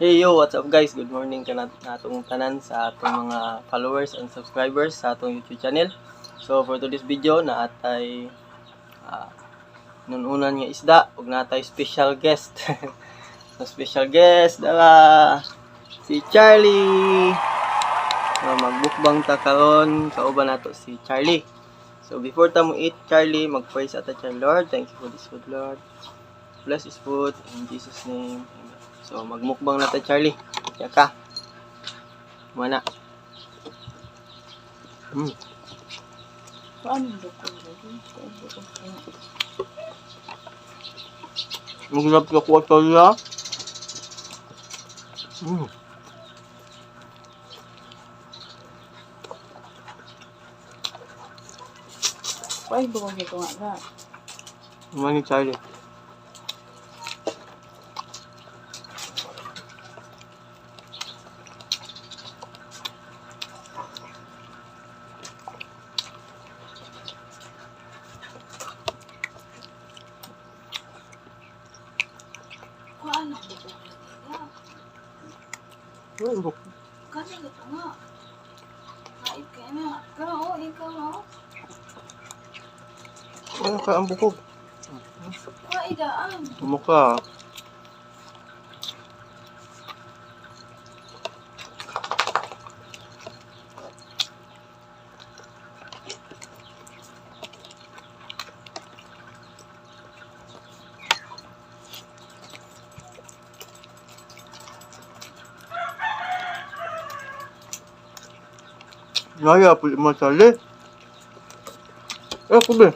Hey yo, what's up guys? Good morning kanat natong tanan sa atong mga followers and subscribers sa atong YouTube channel. So for today's video na atay nununan nga isda ug natay special guest. So, special guest dara si Charlie. So, magbukbang ta karon kauban nato si Charlie. So before ta mo eat Charlie, mag-pray sa ata Charlie. Lord, thank you for this food, Lord. Bless this food in Jesus name. Amen. So magmukbang na ta Charlie. Kaya ka. Mana. Paano bukod lagi? Paano bukod ka? Maglap ka kuha Charlie ha. Paano bukod ka nga ka? Mani Charlie. Paano bukod lagi ka? Ay, buk. Kani ito nga. Kait ka na. Pero oh, ikaw no? Ano ka ang bukog? Kaidaan. Mukha. Naya po mo Charlie. Eh, kubi.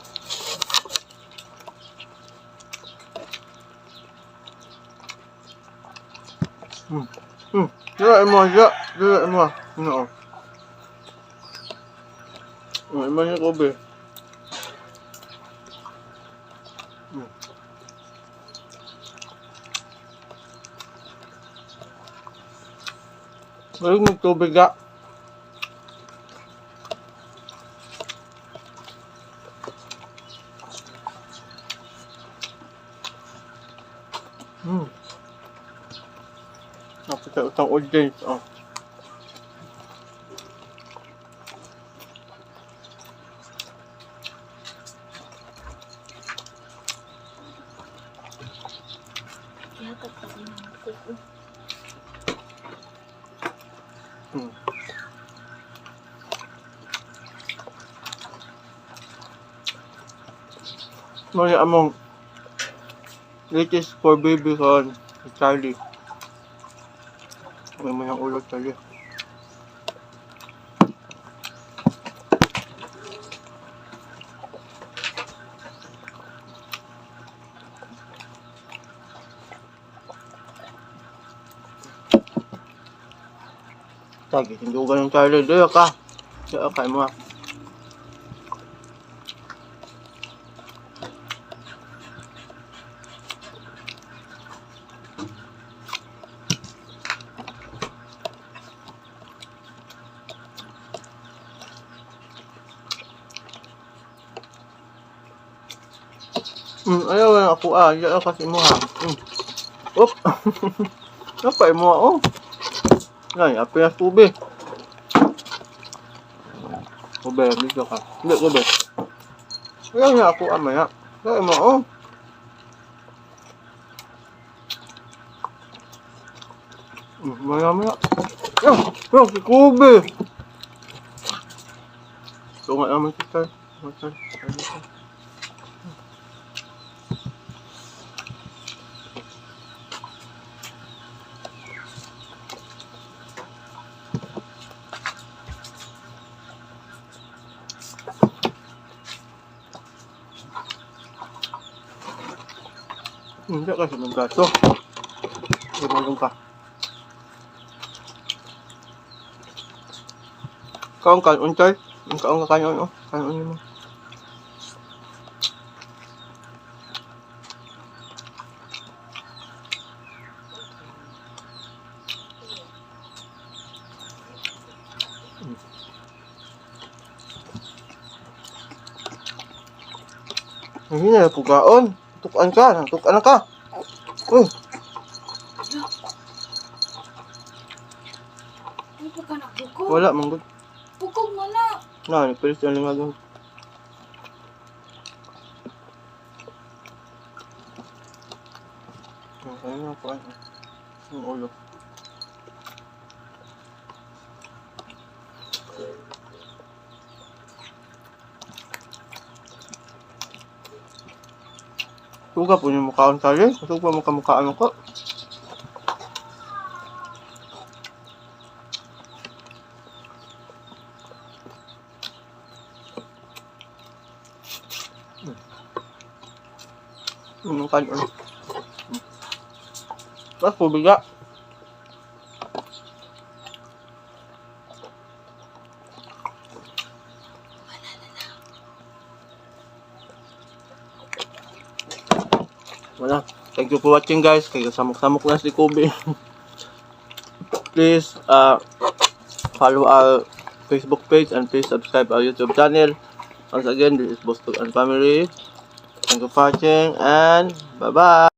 Dila mo siya. Dila mo. No. Imo siya kubi. Balik magtubig ka. Napita utang audience, oh. Kaya tagpagin ang bukod. Mali among latest for baby kon si Charlie. May mga ulo Charlie. Tagi, tindugan ng Charlie. Diya ka. Diya ka mo. Ayaw na ako ah. Diya ka kasi mo ha. Op. Napay mo ah, oh. Ay, api na tubig. Kube, dito ka. Hindi, kube. Ayaw na ako ah, maya. Ayaw mo, oh. Maya, maya. Ah, ah, si Kobe. Ito nga naman si Sir. Sir. Sir. Hindi kasi ng gato. Lumalong ka. Kaon kaon, Char. Ang kaon ka kaon, oh. Kaon mo. Hindi na pugaon. Tukan ka, tukan ka. Uy. Di pa ka nagbukog. Wala man gud. Bukog mo na. Na, pilis ang lingag. Okay na po. Ang ulo. Suga po yung mukhaan, Charlie. Suga mo kamukhaan ko. Yung kanon. Tapos pubiga. Wala. Thank you for watching, guys. Kaya samok-samok na si Kobe. Please follow our Facebook page and please subscribe our YouTube channel. Once again, this is Boston and Family. Thank you for watching and bye-bye.